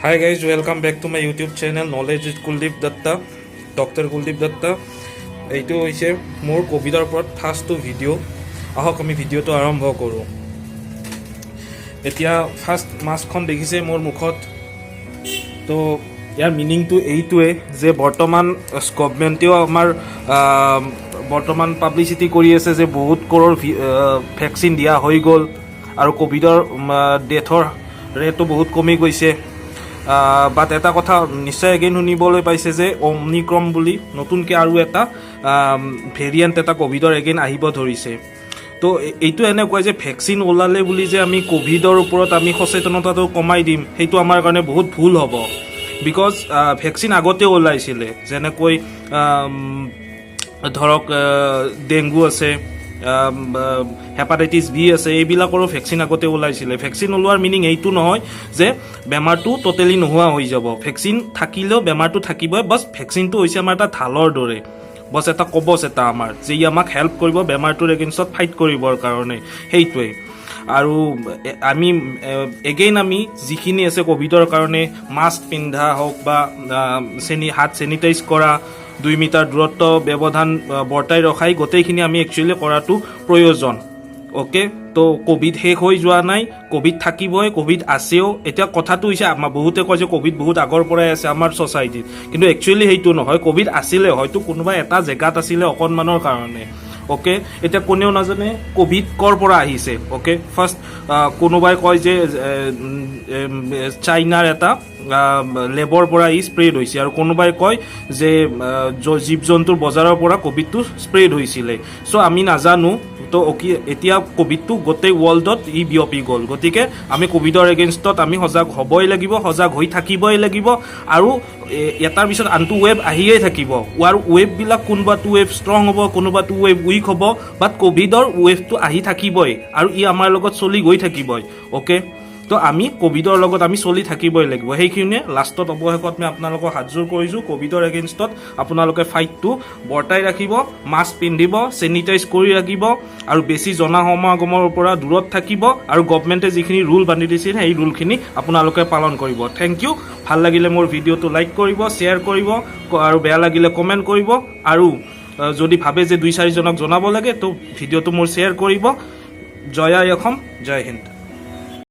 Hi guys, welcome back to my YouTube channel, Knowledge with Kuldeep Datta, Doctor Kuldeep Datta. এইটো হৈছে মোৰ ক'ভিডৰ ওপৰত ফাৰ্ষ্টটো ভিডিঅ'। আহক, আমি ভিডিঅ'টো আৰম্ভ কৰোঁ। এতিয়া ফাৰ্ষ্ট মাস্কখন দেখিছে মোৰ মুখত। তো ইয়াৰ মিনিংটো এইটোৱে যে বৰ্তমান গভমেণ্টেও আমাৰ বৰ্তমান পাব্লিচিটি কৰি আছে যে বহুত কৰোৰ ভেকচিন দিয়া হৈ গ'ল আৰু ক'ভিডৰ ডেথৰ ৰেটো বহুত কমি গৈছে। বাট এটা কথা নিশ্চয় এগেইন শুনিবলৈ পাইছে যে অমিক্ৰন বুলি নতুনকৈ আৰু এটা ভেৰিয়েণ্ট এটা ক'ভিডৰ এগেইন আহিব ধৰিছে। তো এইটো এনেকুৱা যে ভেকচিন ওলালে বুলি যে আমি ক'ভিডৰ ওপৰত আমি সচেতনতাটো কমাই দিম, সেইটো আমাৰ কাৰণে বহুত ভুল হ'ব। Because vaccine আগতে ওলাইছিলে, যেনেকৈ ধৰক ডেংগু আছে, হেপাটাইটিছ বি আছে, এইবিলাকৰো ভেকচিন আগতে ওলাইছিলে। ভেকচিন ওলোৱাৰ মিনিং এইটো নহয় যে বেমাৰটো ট'টেলি নোহোৱা হৈ যাব। ভেকচিন থাকিলেও বেমাৰটো থাকিবই। বাছ, ভেকচিনটো হৈছে আমাৰ এটা ঢালৰ দৰে, বছ এটা কবচ এটা আমাৰ, যে ই আমাক হেল্প কৰিব বেমাৰটোৰ এগেইনষ্টত ফাইট কৰিবৰ কাৰণে, সেইটোৱেই। আৰু আমি এগেইন আমি যিখিনি আছে ক'ভিডৰ কাৰণে মাস্ক পিন্ধা হওক বা হাত চেনিটাইজ কৰা, 2 মিটাৰ দূৰত্ব ব্যৱধান বৰ্তাই ৰখাই গোটেইখিনি আমি একচুৱেলি কৰাটো প্ৰয়োজন। অ'কে, তো ক'ভিড শেষ হৈ যোৱা নাই, ক'ভিড থাকিবই, ক'ভিড আছেও। এতিয়া কথাটো হৈছে, আমাৰ বহুতে কয় যে ক'ভিড বহুত আগৰ পৰাই আছে আমাৰ ছ'চাইটিত, কিন্তু একচুৱেলি সেইটো নহয়। ক'ভিড আছিলে, হয়তো কোনোবা এটা জেগাত আছিলে অকণমানৰ কাৰণে। অ'কে, এতিয়া কোনেও নাজানে ক'ভিড ক'ৰ পৰা আহিছে। অ'কে, ফাৰ্ষ্ট কোনোবাই কয় যে চাইনাৰ এটা লেবৰ পৰা ই স্প্ৰেড হৈছে আৰু কোনোবাই কয় যে জীৱ জন্তুৰ বজাৰৰ পৰা ক'ভিডটো স্প্ৰেড হৈছিলে। চ' আমি নাজানো। তো অকি এতিয়া ক'ভিডটো গোটেই ৱৰ্ল্ডত ই বিয়পি গ'ল। গতিকে আমি ক'ভিডৰ এগেইনষ্টত আমি সজাগ হ'বই লাগিব, সজাগ হৈ থাকিবই লাগিব। আৰু এটাৰ পিছত আনটো ৱেভ আহিয়ে থাকিব আৰু ৱেভবিলাক কোনোবাটো ৱেভ ষ্ট্ৰং হ'ব, কোনোবাটো ৱেভ উইক হ'ব, বাট ক'ভিডৰ ৱেভটো আহি থাকিবই আৰু ই আমাৰ লগত চলি গৈ থাকিবই। অ'কে, তো আমি ক'ভিডৰ লগত আমি চলি থাকিবই লাগিব। সেইখিনিয়ে লাষ্টত অৱশেষত মই আপোনালোকক হাতযোৰ কৰিছোঁ, ক'ভিডৰ এগেইনষ্টত আপোনালোকে ফাইটটো বৰ্তাই ৰাখিব, মাস্ক পিন্ধিব, চেনিটাইজ কৰি ৰাখিব আৰু বেছি জনসমাগমৰ পৰা দূৰত থাকিব আৰু গভমেণ্টে যিখিনি ৰুল বান্ধি দিছিল, সেই ৰুলখিনি আপোনালোকে পালন কৰিব। Thank U. ভাল লাগিলে মোৰ ভিডিঅ'টো লাইক কৰিব, শ্বেয়াৰ কৰিব আৰু বেয়া লাগিলে কমেণ্ট কৰিব। আৰু যদি ভাবে যে দুই চাৰিজনক জনাব লাগে, তো ভিডিঅ'টো মোৰ শ্বেয়াৰ কৰিব। জয় আই অসম, জয় হিন্দ।